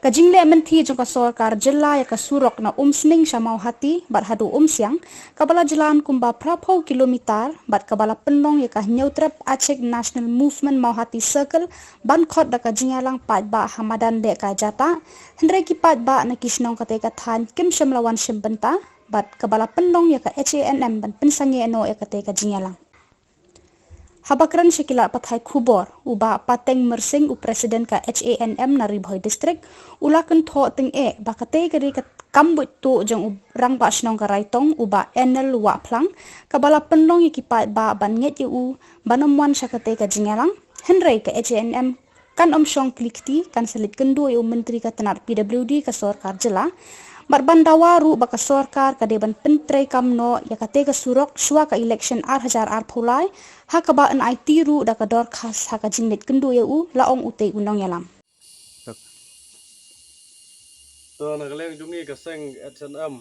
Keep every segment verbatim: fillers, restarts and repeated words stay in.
Ka jingleh mynthi jong ka sorkar jylla ïa ka surok na Umsning sha Mawhati bad haduh Umsiang, kaba la jlan kumba phra phew kilometer bad kaba la pynlong ïa ka Hynñiewtrep Achik National Movement Mawhati Circle ban khot da ka jingïalang paidbah ha madan leh ka jata, hynrei ki paidbah na ki shnong katei ka thaiñ kim shym la wan shim bynta bad kaba la pynlong ïa ka H A N M ban pynsangeh noh ïa katei ka jingïalang. Haba kren sha ki lad pathai khubor, u Bah Pateng Myrsing, u President ka H A N M na Ri Bhoi District, u la kynthoh tyngeh ba katei ka dei ka kam buit tuh jong u Rangbah Shnong ka Raitong, u Bah Enel Wahphlang, kaba la pynlong ïa ki paidbah ban ngeit ïa u ban ym wan sha katei ka jingïalang. Hynrei ka H A N M kan ym shong kli kti, kan sa leit kynduh ïa u Myntri ka tnat P W D ka sorkar jylla bad ban dawa ruh ba ka sorkar ka dei ban pyntreikam noh ïa katei ka surok shuwa ka election ar hajar arphew lai, ha kaba yn aiti ruh da ka dorkhas ha ka jingleit kynduh ïa u, la ong utei u nongïalam. To, na ka liang jong ngi ka seng H A N M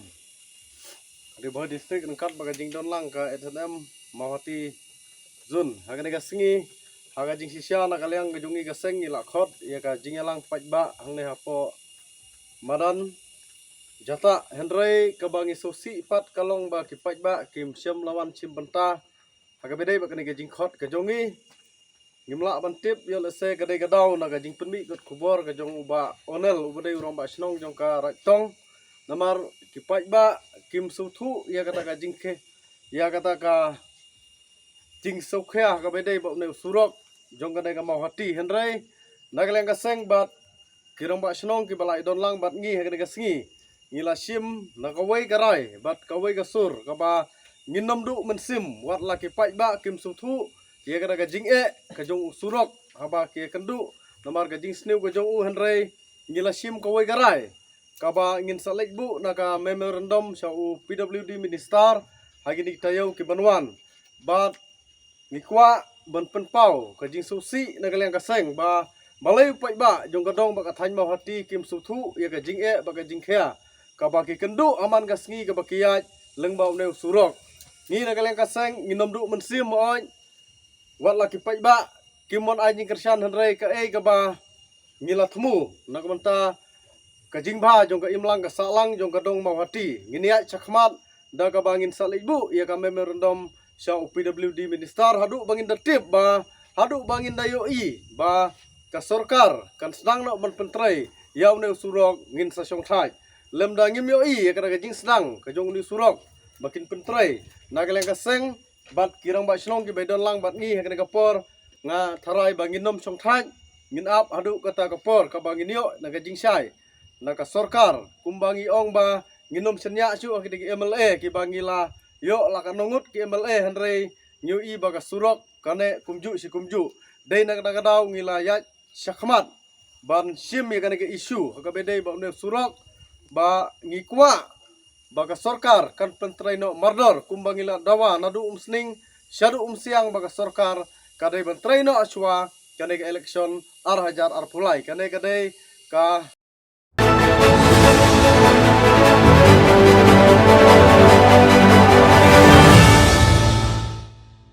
Ri Bhoi District, ryngkat bad ka jingdon lang ka H A N M Mawhati Zone, ha kane ka sngi, ha ka jingshisha na ka liang ka jong ngi ka seng ngi la khot ïa ka jingïalang paidbah hangne hapoh madan jata, hynrei kaba ngi sngewsih pat ka long ba ki paidbah kim shym la wan shim bynta ha kaba dei bad kane ka jingkhot ka jong ngi. Ngim lah ban tip ïoh lehse ka dei ka daw na ka jingpynmih kot khubor ka jong u Bah Onel, uba dei u Rangbah Shnong jong ka Raitong. Namar ki paidbah kim sngewthuh ïa kata ka jingkhia, ïa kata ka jingsngewkhia ha kaba dei bad une u surok jong kane ka Mawhati, hynrei na ka liang ka seng bad ki Rangbah Shnong kiba la ïadon lang bad ngi ha kane ka sngi, ngi la shim na kawei ka rai bad kawei ka sur kaba ngin ym duh mynsiem, wat la ki paidbah kim sngewthuh ïa kata ka jingeh ka jong u surok haba ki ïakynduh namar ka jingsniew ka jong u, hynrei ngi la shim kawei ka rai kaba ngin sa leit buh na ka memorandum sha u P W D Minister ha kine ki taïew ki ban wan. Bad ngi kwah ban pynpaw ka jingsngewsih na ka liang ka seng ba balei u paidbah jong ka dong bad ka thaiñ Mawhati kim sngewthuh ïa ka jingeh bad ka jingkhia kaba ki kynduh ha man ka sngi kaba ki ïaid lyngba une u surok. Ngi na ka liang ka seng ngin ym duh mynsiem, wat la ki paidbah kim wan ai jingkyrshan, hynrei kaei kaba ngi la thmu na ka bynta ka jingbha jong ka imlang ka sahlang jong ka dong Mawhati, ngin ïaid shakhmat da kaba ngin sa leit buh ïa ka memorandum sha u P W D Minister haduh ba ngin da tip ba, haduh ba ngin da ïohi ba ka sorkar kan sdang noh ban pyntrei ïa une u surok, ngin sa shongthait. Lymda ngim ïohi ïa kata ka jingsdang ka jong une u surok ba kin pyntrei, na ka liang ka seng bad ki Rangbah Shnong kiba ïadon lang bad ngi ha kane ka por, nga tharai ba ngin ym shongthait, ngin ap haduh kata ka por kaba ngin ïoh na ka jingshai na ka sorkar. Kumba ngi ong ba ngin ym shaniah shuh ha kita ki M L A kiba ngi la ïoh la katno ngut ki M L A, hynrei ngi ïohi ba ka surok ka neh kumjuh shi kumjuh. Dei na kata ka daw ngi la ïaid shakhmat ban shim ïa kane ka issue ha kaba dei bad une u surok, ba ngi kwah ba ka sorkar kan pyntrei noh mardor kumba ngi la dawa naduh Umsning shaduh Umsiang, ba ka sorkar ka dei ban trei noh shuwa kane ka election ar hajar arphew lai. Kane ka dei ka